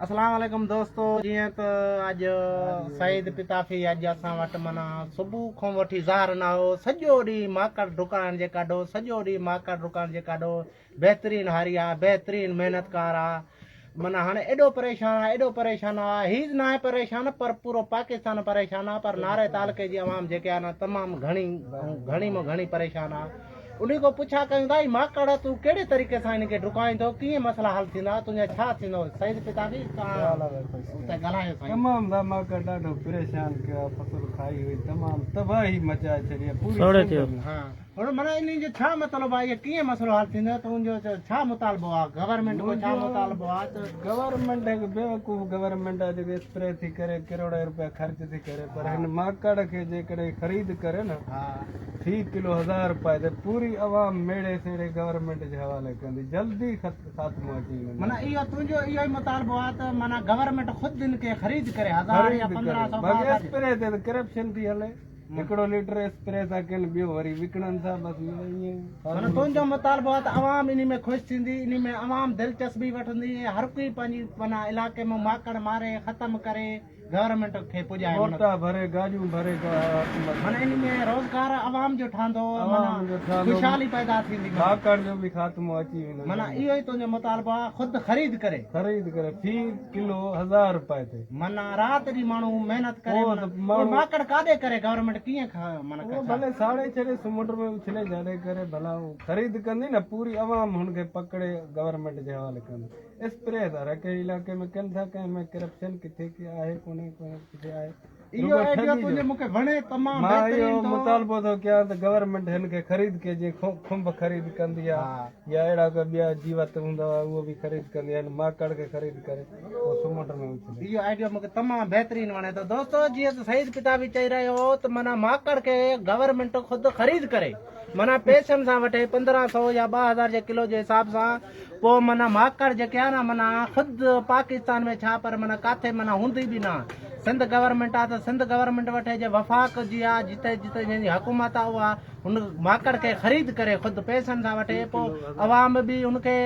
اسلام عليڪم دوستو جيئن ته اڄ سعيد پتافي اڄ اسان وٽ معنيٰ صبح کان وٺي ظاهر نه هو سڄو ڏينهن ماڪڙ ڊڪائڻ جي ڪاڍو سڄو ڏينهن ماڪڙ ڊڪائڻ جي ڪاڍو بهترين هاري آ بهترين محنت ڪار آ معنيٰ هاڻي ايڏو پريشان آ ايڏو پريشان آ هي ناهي پريشان پر پورو پاڪستان پريشان آ پر ناري تعلقي جي عوام جيڪي آ نه تمام گهڻي گهڻي مان گهڻي پريشان آ انهي کان پڇا ڪيون ٿا هي ماڪڙ تون ڪهڙي طريقي سان هن کي ڊڪائين ٿو ڪيئن مسئلا حل ٿيندا تنهنجا ڇا ٿيندو سيد پتافي توهان اتي ڳالهايو سائين. تمام دا ماڪڙ ڏاڍو پريشان ڪيو آ فصل کائي وئي تمام تباهي مچائي ڇڏي آ پوري سنڌ ۾. ها هن معنيٰ انهي جو ڇا مطلب آ اهي ڪيئن مسئلو حل ٿيندو تنهنجو ڇا مطالبو آ گورنمينٽ کان ڇا مطالبو آ ته. گورنمينٽ هڪ بيوقوف گورنمينٽ آ جيڪي اسپري ٿي ڪري ڪروڙين روپيا خرچ ٿي ڪري پر هن ماڪڙ کي جيڪڏهن خريد ڪري نه في ڪلو ھزار روپيه تي پوري عوام ميڙي سيڙي گورنمينٽ جي حوالي ڪندي جلدي خاتمو اچي ويندو. معنيٰ اهو تنهنجو اهو ئي مطالبو آهي ته معنيٰ گورنمينٽ خود هن کي خريد ڪري ھزار يا خريد پندرهن ڪري سئو ٻه باقي ھزار جي. اسپري تي ته ڪرپشن ٿي هلي هڪڙو ليٽر اسپري ٿا ڪن ٻيو وري وڪڻن ٿا بس ائين معنيٰ خاتمو تنهنجو مطالبو آهي ته عوام انهي ۾ خوش ٿيندي انهي ۾ عوام دلچسپي وٺندي ۽ هر ڪوئي پنهنجي معنيٰ علائقي مان ماڪڙ ماري ختم ڪري گورنمينٽ کي پڄائي معنيٰ ڪوٽا ڀري گاڏيون ڀري حڪومت معنيٰ ان ۾ روزگار عوام جو ٺهندو عوام جو معنيٰ ٺهندو خوشحالي پيدا ٿيندي معنيٰ ماڪڙ جو به خاتمو اچي ويندو معنيٰ اهو ئي تنهنجو مطالبو آهي خود خريد ڪري خريد ڪري في ڪلو ھزار روپئي تي. معنيٰ رات ڏينهن ماڻهو محنت ڪري پوء معنيٰ ته اهو ماڻهو ماڪڙ ڪاڏي ڪري گورنمينٽ ڪيئن معنيٰ اهو ڇا ڀلي ساڙي ڇڏي سمنڊ ۾ اڇلي جاڏي ڪري ڀلا اهو خريد ڪندي نه پوري عوام هن کي پڪڙي گورنمينٽ جي حوالي ڪندي. اسپري ٿا رکي علائقي ۾ ڪن ٿا ڪنهن ۾ ڪرپشن ڪٿي ڪي آهي ڪونهي ڪونهي ڪٿي آهي اهو رڳو آئيڊيا ٺڳي جو تنهنجو مونکي وڻي تمام مان بهترين اهو ٿو. مطالبو ٿو ڪيان ته گورنمينٽ هن کي خريد ڪي جيئن کنڀ خريد ڪندي آ يا اهڙا ڪا ٻيا جيوت هوندا هئا اهو به خريد ڪندي آ هن ماڪڙ کي خريد ڪري پوء سمنڊ ۾ اڇلي. اهو آئيڊيا مونکي تمام بهترين وڻي ٿو دوستو جيئن ته سعيد پتا به چئي رهيو هو ته معنيٰ ماڪڙ کي گورنمينٽ خود خريد ڪري معنيٰ پئسن سان وٺي 15 سئو يا 2000 جي ڪلو جي حساب سان پوء معنيٰ ماڪڙ جيڪي آ نه معنيٰ خود پاڪستان ۾ ڇا پر معنيٰ ڪاٿي معنيٰ هوندي به نه سنڌ گورنمينٽ آ ته سنڌ گورنمينٽ وٺي جي وفاق جي آ جتي جتي جنهن جي حڪومت آ اها هن ماڪڙ کي خريد ڪري خود پئسن سان وٺي پوء عوام به ان کي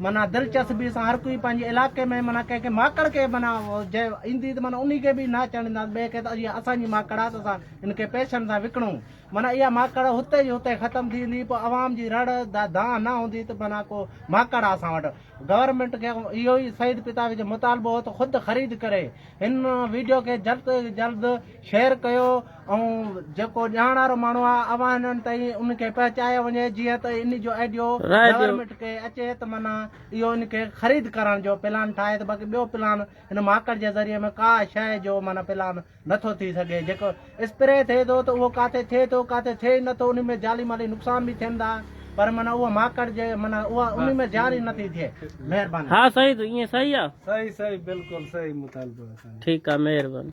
معنيٰ دلچسپي سان هر ڪوئي پنهنجي علائقي ۾ معنيٰ ڪنهن کي ماڪڙ کي معنيٰ جي ايندي ته معنيٰ انهي کي به نه اچڻ ڏينداسين ٻئي کي ته اها اسان جي ماڪڙ آ ته اسان ان کي پئسن سان وڪڻون معنيٰ اها ماڪڙ هتي جي هتي ختم ٿي ويندي پوء عوام جي رڙ دانهن نه هوندي ته معنيٰ ڪو ماڪڙ آ اسان وٽ. گورنمينٽ کي اهو ئي سعيد پتافي جو مطالبو هو ته خود خريد ڪري. هن ويڊيو کي جلد جلد شيئر ڪيو ۽ جيڪو ڄاڻ وارو ماڻهو آ اوهان هنن تائين ان کي پهچايو وڃي جيئن ته ان جو آئيڊيو گورنمينٽ کي اچي ته معنيٰ اهو ان کي خريد ڪرڻ جو پلان ٺاهي ته باقي ٻيو پلان هن ماڪڙ جي ذريعي ۾ ڪا شيء جو معنيٰ پلان نٿو ٿي سگهي جيڪو اسپري ٿئي ٿو ته اهو ڪاٿي ٿئي ٿو ڪاٿي ٿئي ئي نٿو انهي ۾ جالي مالي نقصان به ٿين ٿا پر معنيٰ اهو ماڪڙ جي معنيٰ اها انهي ۾ زيان ئي نٿي ٿئي مهرباني. ها سائين ائين صحيح آ. صحيح صحيح بلڪل صحيح مطالبو آ سائين. ٺيڪ آ مهرباني.